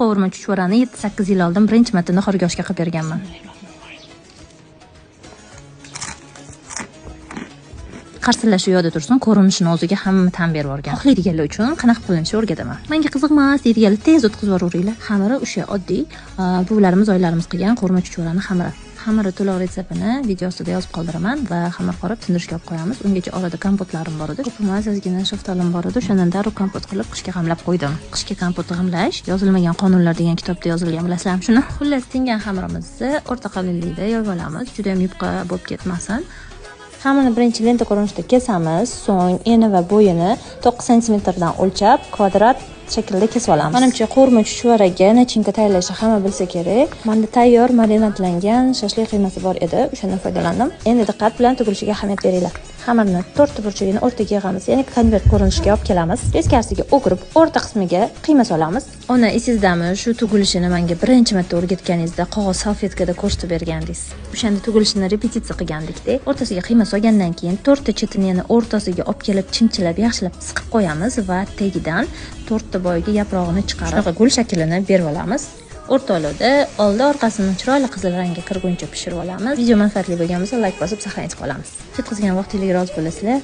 Qovurma chuchvarani 7-8 yil oldin birinchi marta nahorga oshga qilib berganman. Qarsillash u yoqda tursin, ko'rinishini o'ziga hamma tan berib yuborgan. Xohlaydiganlar uchun qanaqa qilinishini o'rgataman. Menga qiziq emas deydiganlar tez o'tkazib yuboringlar. Xamiri o'sha oddiy buvilarimiz, oyilarimiz qilgan qovurma chuchvarani xamiri. Xamiri to'liq retseptini video ostida yozib qoldiraman va xamir qorib tindirishga olib qo'yamiz. Ungacha orada kompotlarim bor edi. Ko'p emas, ozgina shaftolim bor edi. O'shandan darrov kompot qilib qishga g'amlab qo'ydim. Qishga kompot g'amlash yozilmagan qonunlar degan kitobda yozilgan, bilasizlarmi shuni? Xullas, tingan xamirimizni o'rta qalinlikda yoyib olamiz. Juda ham yupqa bo'lib ketmasin. Xamirni birinchi lenta ko'rinishida kesamiz, so'ng eni va bo'yini 9 santimetrdan o'lchab kvadrat shaklda kesib olamiz. Menimcha qovurma chuchvaraga nachinka tayyorlashni hamma bilsa kerak. Menda tayyor marinadlangan shashlik qiymasi bor edi, o'shandan foydalandim. Endi diqqat bilan tugilishiga ahamiyat beringlar. Xamirni to'rtta burchagini o'rtaga yig'amiz, ya'ni konvert ko'rinishiga olib kelamiz. Teskarisiga o'girib, o'rta qismiga qiyma solamiz. Ona, esingizdami, shu tugilishini menga birinchi marta o'rgatganingizda qog'oz salfetkada ko'rsatib bergandingiz. O'shanda tugilishini repetitsiya qilgandikda. O'rtasiga qiyma solgandan keyin to'rtta chetini yana o'rtasiga olib kelib chimchilab yaxshilab siqib qo'yamiz va tagidan to'rtta boyagi yaprog'ini chiqarib, shunaqa gul shaklini berib olamiz. O'rta olovda oldi orqasini chiroyli qizil rangga kirguncha pishirib olamiz. Video manfaatli bo'lgan bo'lsa, like bosib, saqlanib qolamiz. Yetkazgan vaqtingizga rozi bo'lasizlar.